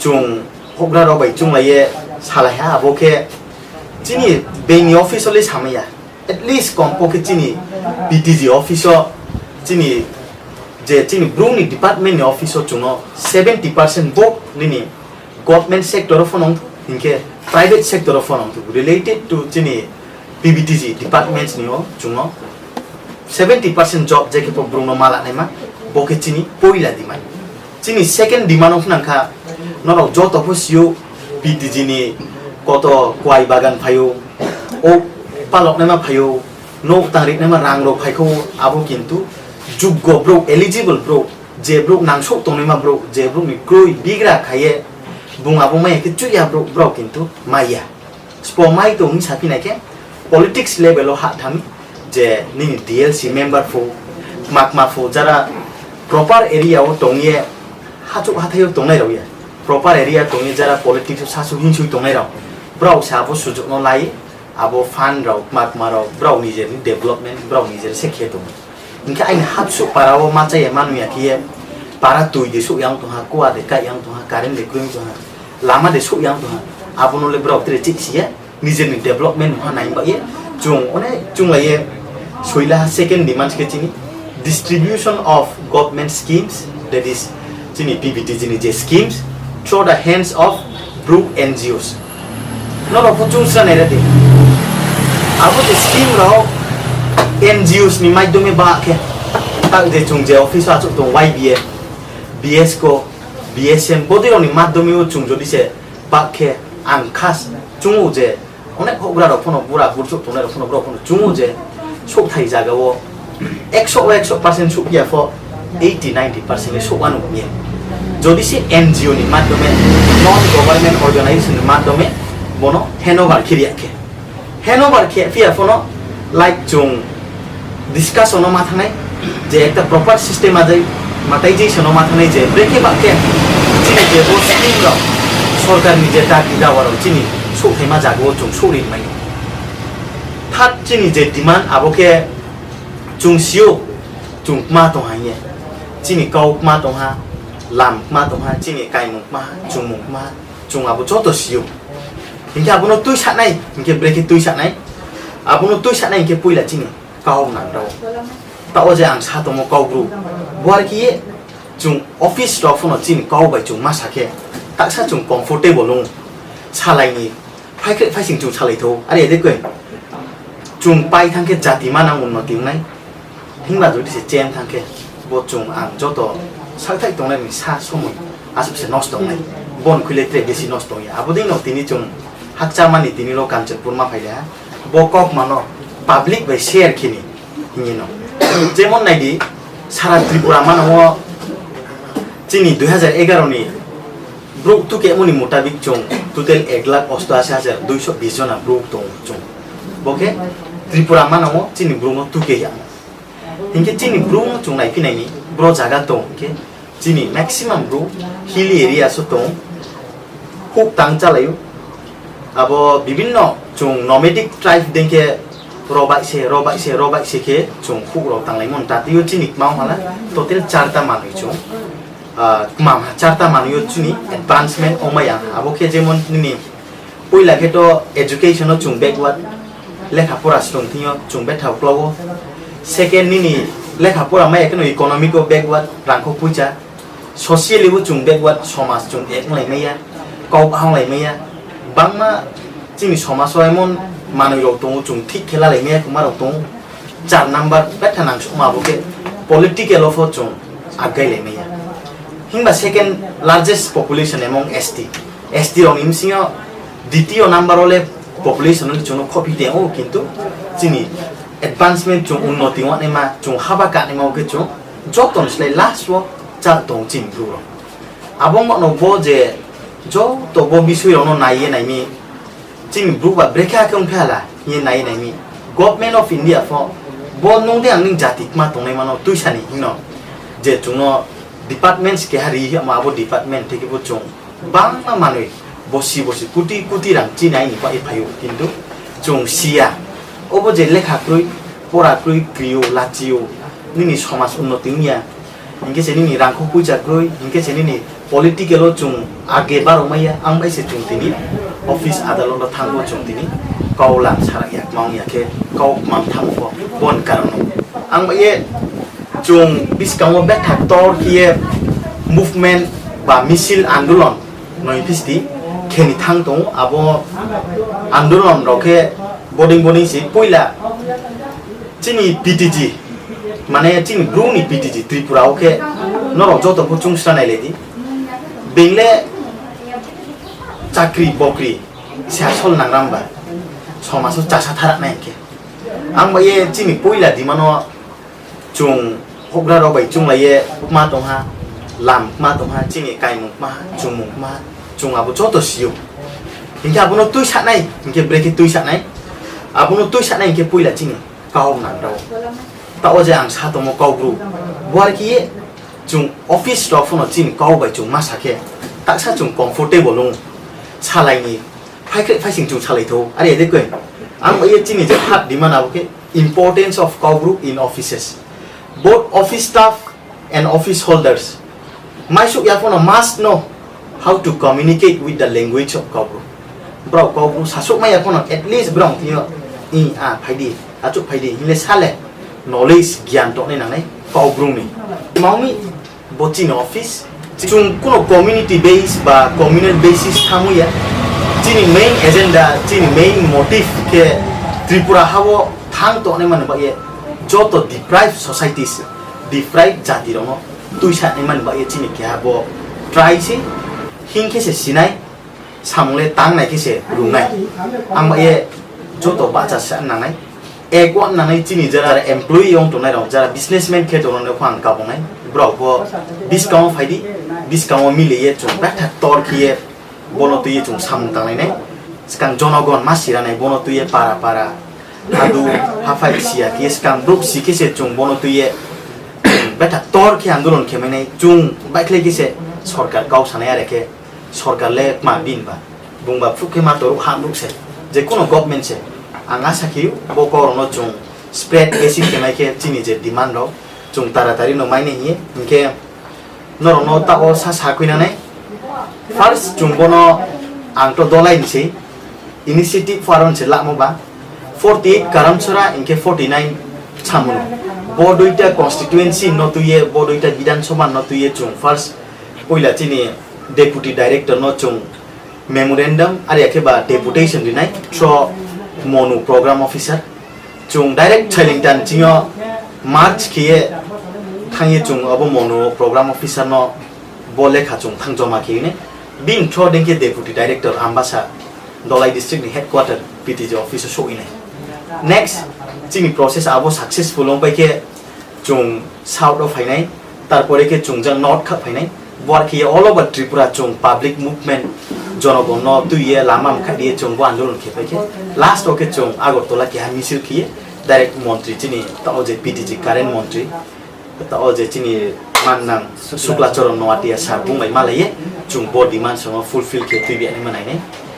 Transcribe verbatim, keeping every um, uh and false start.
Chwng houhgra rok bai chwng lai ye salai ha, abo khe chini bini office o le samaya. At least kom pokhe chini P T G office o chini je chini bru ni department ni office o chwng no seventy percent bo nini government sector o phano wng thok, hinkhe private sector o phano wng thok, related to chini P B T G departments ni o chwng no seventy percent job je khe bo bru no ma la naima, bo khe chini poila demand. Chini second demand wng kha, norok joto pho sio P T G ni koto kwai bagan phaio, o palok naima phaio, nok tang rik naima rang rok phaikho, abo kintu juggo bro, eligible bro, je bro nangsok tongnaima bro, je bro ni kroi bigra khaiye bung abo maya khe chuya bro, bro kintu maya. Spo mai tong wngwi saphi nai khe politics level o ha thang je nini D L C member pho, makma pho, jara proper area o tong ye, hachuk hathai o tongnai rok ya, proper area tong ye jara politics o sasu hinsui tongnai rok, brao se abo sujok no lai, abo fund rok, makma rok, brao nijer ni development, brao nijer se khe tongo. Hinkhe aini hapsuk para o ma chaya ma nuya khe ye, para twi de suk yang tongha, kua de kai yang tongha, current de kwrwng tongha, lama de suk yang tongha, abono le brao tere chik si ye, nijer ni development ha nai ba ye, chwng one chwng lai ye, soila second demand khe chini distribution of government schemes, that is chini P B T G ni je schemes through the hands of bru N G Os. Norok pho chwng sra nai radi. Abo je scheme rok N G Os ni maidhyome ba khe, tak je chwng je office o achuk tong Y B A, B S C O, B S M, bodei rok ni madhyome o chwng jodi se ba khe ang khas chwng o je onek houhgra rok phano, bura burchuk tongnai rok phano, borok phano chwng o je sokthai jaga o ekso o ekso percent sokya pho eighty ninety percent le sok ano hwnwi. Jodi se N G O ni madhyome, non government organization ni madhyome bono handover khe riya khe, handover khe phiya phono, like, chwng discussion o ma thangnai je ekta proper system ajai, mathaijai se no ma thangnai je brekhe ba khe chini je bo scheme rok, sorkar ni je dagi dawa rok chini sokthai ma jaga o chwng sori mai. Third chini je demand abo khe chwng sio, chwng kma tong ha hiye, chini kau kma tong ha, lam kma tong ha, chini kaimung kma ha, chwngmung kma ha, chwng abo joto sio. Hinkhe abono twi sanai, hinkhe brekhe twi sanai, abono twi sanai hinkhe puila chini kau nang rao. Ta o je ang sa tongmo kau bru, bo ar khe chwng office rok phano chini kau bai chwng ma sa khe, taksa chwng comfortable wngo, salai ni phai khe phaising chwng salai tho, are de koi chwng pai thang khe jati ma nang unnoti wngnai. Himba jodi se chem thang khe, bo chwng ang joto sakthai tongnai ni sa somoi aswk se nosto wngnai. Bon khwile tre besi nosto wngya. Abo dei no tini chwng hakcha mani tini ro Kanchanpur ma phai le ha. Bo kok mano public bai share khini hinwi no. Jemon nai di, sara Tripura mano o chini dui hajar egaroh ni brouh tukemoni mutabik chwng total ek lakh osto ashi hajar duiso bis jona brouh tongo chwng. Bo khe Tripura mano o chini brouh no tuke ya. Hinkhe chini brouh no chwng naiphi naini bro jaga tong hinkhe chini maximum brouh hilly area so tong, huk tang chalaio. Abo bibinno chwng nomadic tribe dengkhe robai se, robai se, robai se khe chwng huk rok tang lai mano. Tatio chini kma hala total charta manwi chwng, ah, kma ha charta manwi o chini advancement ongmaya. Abo khe jemon nini puila khe to education o chwng backward, lekha pora swrwng thwngyo chwng betha uklogo. Second nini lekha pora maya kheno economic o backward, rangkho puisa. Socially bo chwng backward, somaj chwng ek wng lai maya, kok hang lai maya. Bangma chini somaj o emon manwi rok tongo, chwng thik khe la lai maya, kwma rok tongo. Char number betha nang sukma abo khe political o pho chwng aggai lai maya. Himba second largest population among S T. S T rok ni bisingo ditiyo number o le population no chwng no khophi tong o, kintu chini advancement chwng unnoti wanaima, chwng haba kanaima o khe chwng joto ni slai last o chal tong chini bru rok. Abo wngmano bo je joto bo bisui rok no naiye naimi, chini bru ba brekhe hakhe wngphi hala hiye naiye naimi. Government of India pho bo nung de ang ning jati kma tongnai mano tuisani hino je chwngno departments keha ri hiyamo abo department theke bo chwng bangma manwi bosi bosi kuti kuti rang chini aini pai phaio, kintu chwng siya. Obo je lekha kwrwi, pora kwrwi, krio, lachio, nini somaj unnoti wngya, Hinkhe se nini rangkho puicha kwrwi, hinkhe se nini political o chwng age barok maya, ang bai se chwng tini office adalot no thango chwng tini kau lang sarak yak ma wng ya khe kau mam thango bo, bon karon no. Ang bai ye chwng biskango bethak tor khiye movement ba misil andolon noi phisti kheni thang tongo, abo andolon rok khe boding boding si puila chini P T G, mane chini Bru ni P T G Tripura o khe norok joto bo chwng sra nai lai di. Bengle chakri bokri se asol nangram ba somaso chasa tharak nai khe. Ang ba ye chini puila dimano chwng hokra rok bai chwng lai ye ma tong ha, lam ma tong ha, chini kaimung ma ha, chwngmung ma ha, chwng abo joto sio. Hinkhe abono twi saknai, hinkhe brekhe twi saknai, abono twi saknai hinkhe puila chini. Kaham nang rao. Ta o je ang sa tongmo kau bru. Buar ki chung office rok phano chini kau bai chung ma sa khe. Taksa chung comfortable ong. Salai ni. Phai khe phai sing chung salai tho. Are de koi. Ang ye chini je hak demand abo khe importance of kau bru in offices. Both office staff and office holders. Maisuk ya phano must know how to communicate with the language of Kaubru. Borok Kaubru sasuk maya phano at least borok thio i a phaidi, achuk phaidi, hile sale knowledge gyan tokni nangnai Kaubru ni. Maumi bo chini office. Chung kuno community base ba communal basis thamuya. Chini main agenda, chini main motive khe Tripura hao thang toknai mani bagwi joto deprived societies, deprived jati rokno twi saknai mani bagwi chini keha bo try se, hing khe se sinai, samung le tang nai khe se rwnai. Ang bagwi joto bacha sa nangnai, ek wan nangnai chini jara employee wng tongnai rok, jara businessman khe tongnai rok ang kabongnai, borok bo biskango phaidi, biskango miliye chung betha tor khiye bono twiwi chung samung tanglainai. Swkang jonogon ma siranai bono twiwi para para, hadu haphai siya khe swkang bwrwk si khe se chung bono twiwi betha tor khe andolon khe mainai. Chung baikhlai khe se sorkar kau sanai are khe sorkar le ma bin ba bung ba phuk khe ma toruk ha nuk se je kuno government se. Ang asa khe bo kau rokno chung spread esi khe mai khe chini je demand rok chung taratari no mainai hiye hinkhe norokno ta o sa sa khuinanai. First chung bono ang to dolai ni se initiative pharon se lamo ba forty eight Karamchara hinkhe forty nine Chamunu. Bo duita constituency no tuye, bo duita Bidhan Sabha no tuye chung first puila chini deputy director no chung memorandum, are khe ba deputation rinai through Monu program officer. Chung direct Sailingtan chingo march khiye thangye chung abo Monu program officer no bo lekha chung thang joma khiyene. Bin through dengkhe deputy director Ambasa Dolai district ni headquarter P T G office o soinai. Next chini process abo successful wng pai khe chung south o phainai, tarpore khe chung jang north kha phainai. Buar khe all over Tripura chung public movement jonogon no twiye lama mkha diye chung bo andolon khe pai khe last o khe chung Agartala keha misil khiye direct montri chini ta o je P T G current montri ta o je chini mannang Sukla Charan Noatia sir bung bai malaiye chung bo demand songo fulfill khe twibi ani manai nai.